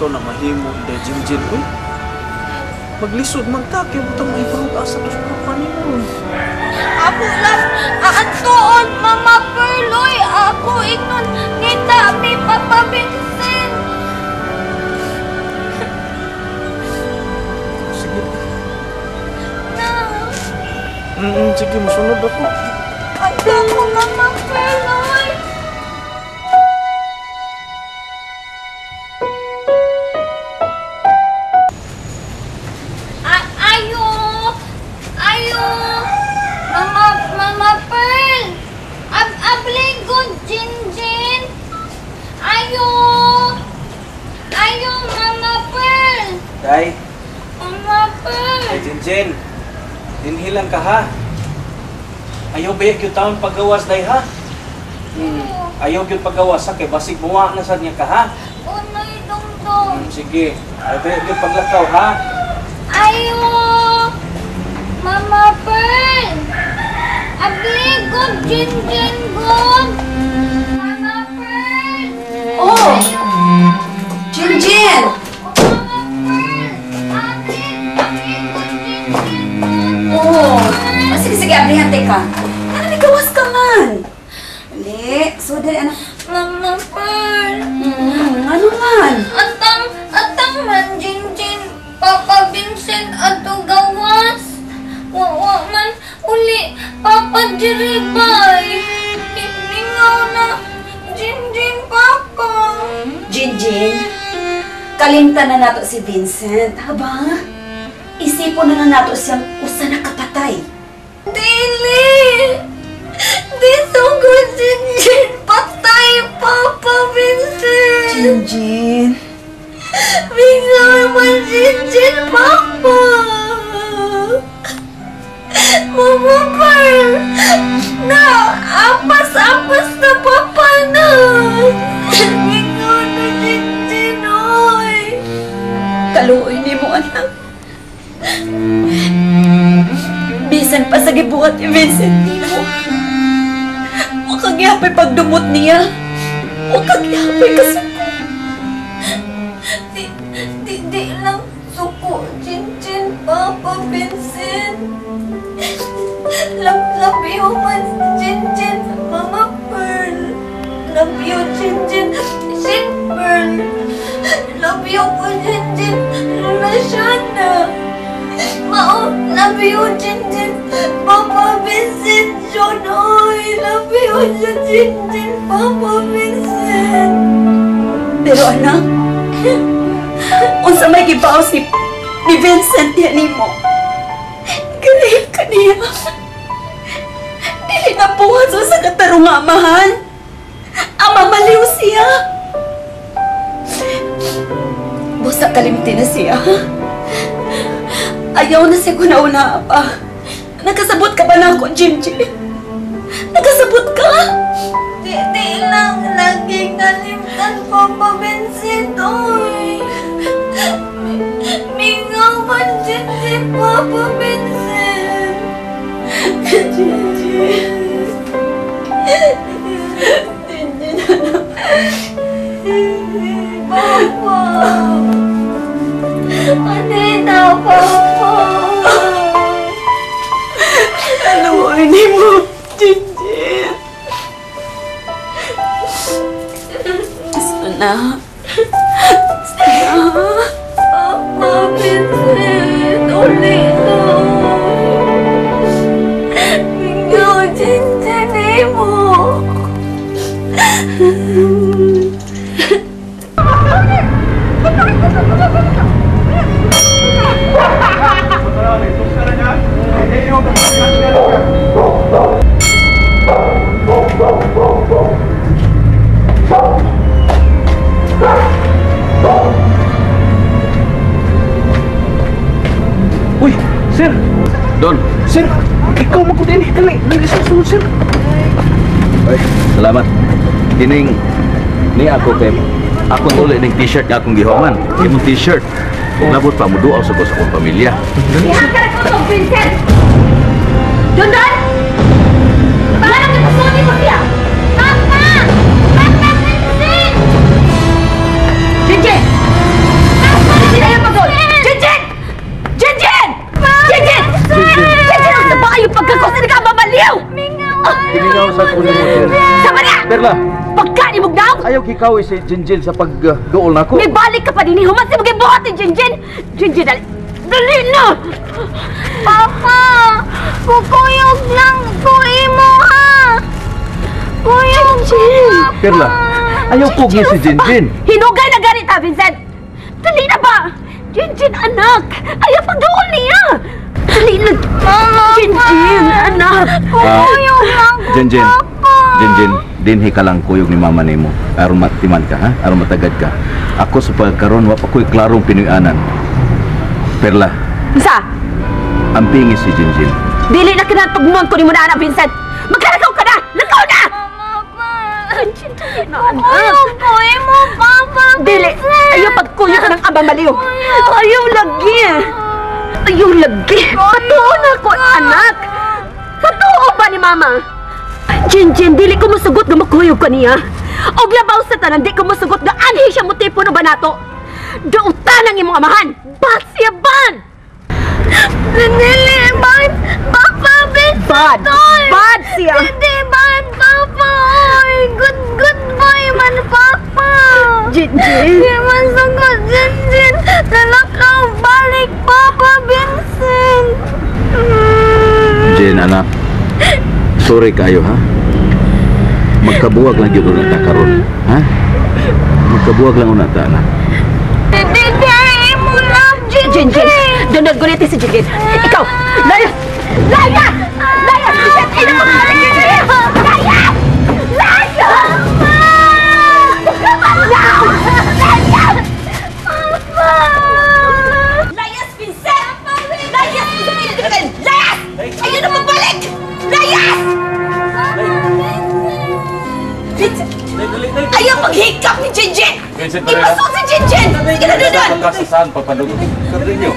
to na mahimo, Inday Jinjin, uy. Maglisod man ta, kaya butang mahibawag asa to sa papa nimo. Ako lang, aantuon, Mama Pearl, oy. Ako ingnon, ngita mi Papa Vincent. Sige. Na. Sige, musunod ako. Ato ko, Mama Pearl, oy. Ayo! Ayo! Mama Pearl! Abling good, Jinjin! Ayo! Ayo, Mama Pearl! Day! Mama Pearl! Ay, Jinjin! Dinhilang ka, ha? Ayaw ba yung taon paggawas, day, ha? Ayaw yung paggawas, ha? Kay basig buwa na sad niya ka, ha? Unay, dongdong! Sige. Ayaw ba yung paglakaw, ha? Ayo! Mama Pearl! Abli, good, Jinjin, good! Mama Pearl! Oh! Jinjin! Mama Pearl! Abli, abli, good, Jinjin, good! Oh! Oh, sige, sige, ablihan ka. Ano, nagawas ka man? Ali, so dali, anak. Mama Pearl! Ano man? Atang man, Jinjin, Papa Vincent, ato gawas. Wa man, uli, Papa Jiribay. Mingaw na, Jinjin, Papa. Jinjin, kalimtan na nato si Vincent, haba? Isipon na lang nato siyang usa na kapatay. Dili! Di sugod, Jinjin, patay, Papa Vincent. Jinjin. Mingaw man, Jinjin, Papa. Mama Pearl! Na! Apas-apas na papa na! Mingaw na, Jinjin, oy! Kaluoy ni mo, anak. Bisan pa sa gibuhat ni Vincent nimo. Wa kang gihapay pagdumot niya. Wa kang gihapay kasuko. Di lang suko, Jinjin, Papa Vincent. Love you man, Jinjin, Mama Pearl. Love you, Jinjin, Shin Pearl. Love you po, Jinjin, Lola Shana. Mao, love you, Jinjin, Papa Vincent, John, oy. Love you, Jinjin, Papa Vincent. Pero anak, unsa may gibaos ni Vincent diha nimo? Galing ka niya. Dili na buhat sa katarong amahan. Ama, maliw siya. Busa kalimti na siya. Ayaw na siya kuna-una pa. Nakasabot ka ba na ako, Jinjin? Nakasabot ka? Di lang laging kalimtan, Papa Vincent, oy. Mingaw man, Jinjin, Papa Vincent. Jinjin. Jinjin, anak. Papa. Ano na, Papa? Ano ini mo, Jinjin? Sana. Sana. Papa Vincent, uli na. Mingaw, Jinjin, mo. Uy, sir! Don! Sir, ikaw magkudin. Dali, dali sa sunod, sir. Ay, salamat. Kining, ni ako kay akong uli ning t-shirt nga akong gihuman. Imong t-shirt. Kung labot pa, muduaw sa ko sa akong pamilya. Ihangkar ko itong Vincent! Dondon! Paano kita sulit mo siya? Papa! Papa Vincent! Jinjin! Pagkakusin ka, mamaliw! Gimingaw sa ko nimo, Jen. Sama na! Perla, Pagka ni Mugnaw! ayaw kikaw si Jinjin sa pagduol nako. May balik ka pa din, human si mga buhat ni Jinjin! Jinjin, dali! Dali na! Papa, kukuyog lang ko imo ha. Kuyog ko, Papa. Perla, ayaw pugi si Jinjin. Hinugay na ganit ha, Vincent! Dali na ba? Jinjin, anak! Ayaw pagduol niya! Dali na! Mama, Jinjin, anak! Kukuyog lang ko, Jinjin, Papa. Jinjin, dinhi ka lang kuyog ni mama nimo. Aron matiman ka, ha? Aron matagad ka. Ako sa pagkaron wa pa ko'y klarong Pinoy-anan. Perla, Sa, ang pingi si Jinjin. dili na kinatugmon ko ni mo na anak, Vincent! Magkalakaw ka na! Lakaw na! Mama, pa. Jinjin, dali na, anak! Kukuyog ko imo, Papa. Dili! Ayaw pagkuyo ka ng aba maliw! Ayaw lagi! Ayaw lagi! Patuo na ako, anak! Patuo ba ni Mama? Jinjin, dili ko musugot nga makuyog ka niya. Og labaw sa tanan, di ko musugot nga anhi siya mo tipo no ba nato. Dautan ang imong amahan! Bad siya, bad! Dili, bad. Papa, Vincent. Bad! oy. Bad siya! Hindi, bad, Papa. Oy. Good, good boy man, Papa. Jinjin! Di man sagot, Jinjin. Lalakaw, balik, Papa Vincent. Jin, anak. Sorry kayo, ha? Magkabuwag lang yun una ta karon, ha? Magkabuwag lang una ta, anak. Hindi, di, mo love, Jinjin. Jinjin! Dunod guliti si Jinjin! Ikaw! Laya! Laya! Laya! Vincent! Ay, naku! Jinjin! Laya! Laya! Laya! Layas, Vincent! Layas! Layas! Ayun na pagbalik! Layas! Vincent! Dali, dali. Ayaw paghikap ni Jinjin! Vincent, Pereira. Ipasok si Jinjin! Sige na doon! Pagkasasaan, papalugot. Kadrinyo.